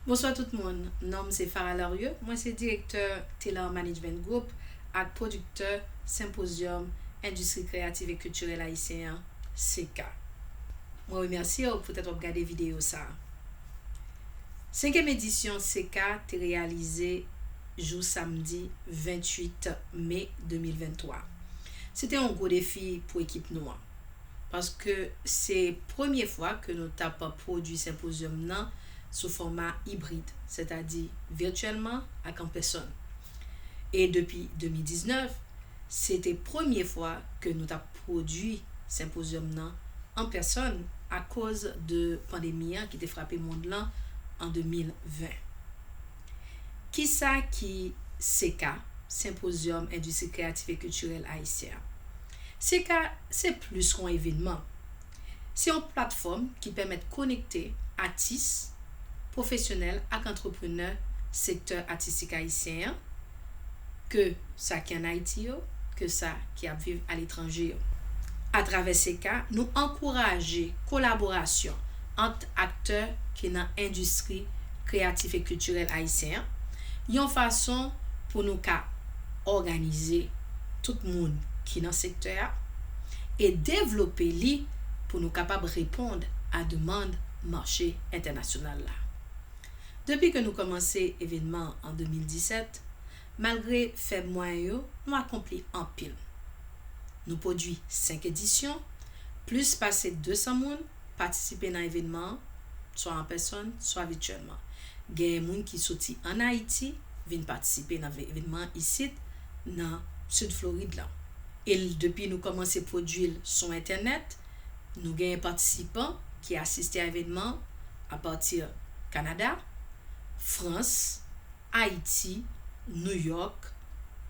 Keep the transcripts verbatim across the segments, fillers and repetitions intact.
Bonswa tout moun, non m se Farah Larieux, mwen se direktè Telar Management Group ak pwodiktè Senpozyòm Endistri Kreyatif e Kiltirèl Ayisyen an, seka. Mwen remèsye w poutèt w ap gade videyo sa a. Senkyèm edisyon seka te reyalize jou samdi venntuit me de mil venntwa. Se te yon gwo defi pou ekip nou an, paske se premye fwa ke nou t ap pwodui senpozyòm nan sou fòma ibrid, sètadi vityèlman ak an pèsòn. E depi de mil diznèf, se te premye fwa ke nou t ap pwodui senpozyòm nan an pèsòn akoz de pandemi an ki te frape mond lan an de mil ven. Kisa ki seka, Senpozyòm Endistri Kreyatif e Kiltirèl Ayisyen an? Seka se plis ke yon evènman. Se yon platfòm ki pèmèt konekte atis, pwofesyonèl ak antreprenè sektè atistik ayisyen an, ke sa ki ann Ayiti yo, ke sa ki ap viv aletranje yo. Atravè seka, nou ankouraje kolaborasyon ant aktè ki nan endistri kreyatif e kiltirèl ayisyen an, yon fason pou nou ka òganize tout moun ki nan sektè a e devlope li pou nou kapab reponn a demann mache entènasyonal la. Depi ke nou kòmanse evènman an de mil disèt, malgre fèb mwayen yo, nou akonpli anpil. Nou pwodui senk edisyon, plis pase de san moun patisipe nan evènman an, swa an pèsòn, swa vityèlman. Genyen moun ki soti ann Ayiti vin patisipe nan ve-, evènman an isit, nan Sid Florid lan. E l, depi nou kòmanse pwodui l sou entènèt, nou genyen patisipan ki asiste a evènman an apati Kanada, Frans, Ayiti, Nouyòk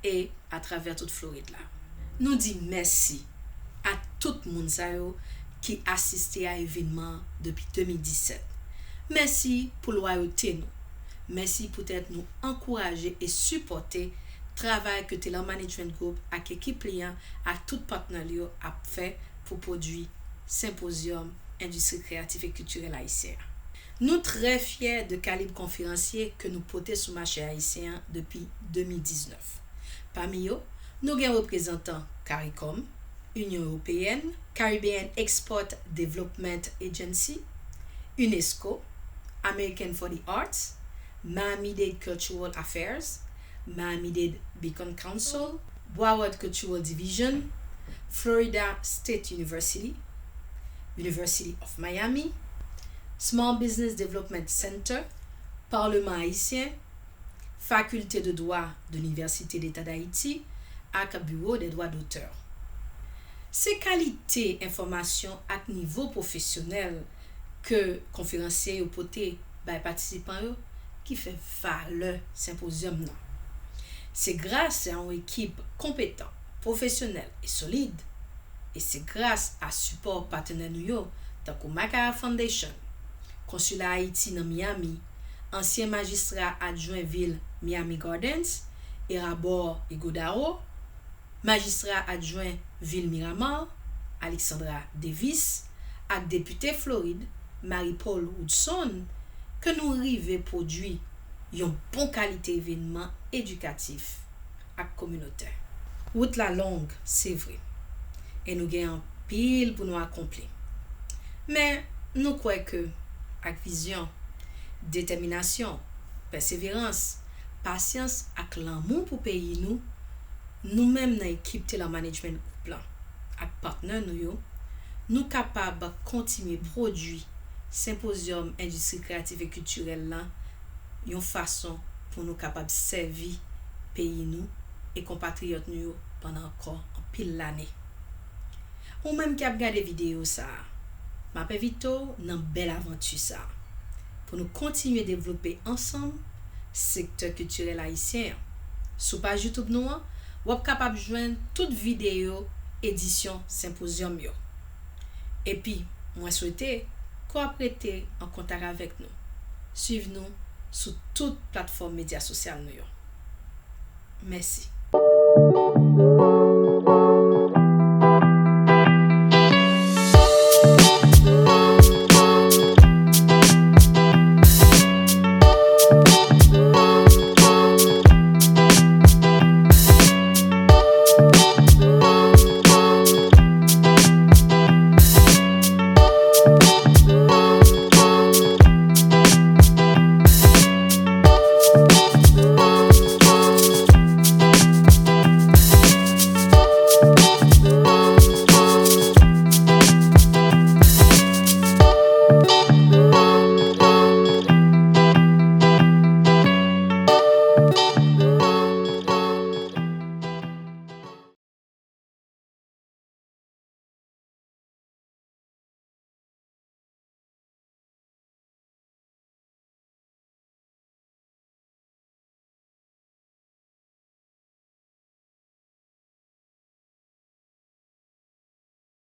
e atravè tout Florid la. Nou di mèsi a tout moun sa yo ki asiste a evènman an depi de mil disèt. Mèsi pou lwayote nou. Mèsi poutèt nou ankouraje e sipòte travay ke Telar Management Group ak ekip li an ak tout patnè l yo ap fè pou pwodui Senpozyòm Endistri Kreyatif e Kiltirèl Ayisyen an. Nou trè fyè de kalib konferansye ke nou pote sou mache ayisyen an depi de mil diznèf. Pami yo, nou gen reprezantan CARICOM, Inyon Ewopeyèn, Caribbean Export Development Agency, UNESCO, American for the Arts, Miami-Dade Cultural Affairs, Miami-Dade Beacon Council, Broward Cultural Division, Florida State University, University of Miami, Small Business Development Center, Paleman Ayisyen, Faculté de Droit de l'Université d'État d'Haïti ak Bureau des Droits d'Auteurs. Se kalite enfòmasyon ak nivo pwofesyonèl ke konferansye yo pote bay patisipan yo ki fè valè senpozyòm nan. Se gras a yon ekip konpetan, pwofesyonèl e solid, e se gras a sipò patnè nou yo, tankou Makaya Foundation, Konsila Ayiti nan Miami, ansyen majistra adjwen vil Miami Gardens, Erabor Ighodaro, majistra adjwen vil Miramar, Alexandra Davis, ak depite Florid, Marie Paul Woodson, ke nou rive pwodui yon bon kalite evènman edikatif ak kominotè. Wout la long, se vre, e nou gen anpil pou nou akonpli. Men, nou kwè ke ak vizyon, detèminasyon, pèseverans, pasyans ak lanmou pou peyi nou, nou menm nan ekip Telar Management Group lan ak patnè nou yo, nou kapab kontinye pwodui Senpozyòm Endistri Kreyatif e Kiltirèl lan yon fason pou nou kapab sèvi peyi nou e konpatriyòt nou yo pandan ankò anpil lane. Ou menm ki ap gade videyo sa a, m ap envite w nan bèl avanti sa a, pou nou kontinye devlope ansanm sektè kiltirèl ayisyen an. Sou paj YouTube nou an, w ap kapab jwenn tout videyo edisyon senpozyòm yo. Epi, mwen swete ke w ap rete an kontak avèk nou. Swiv nou sou tout platfòm medya sosyal nou yo. Mèsi.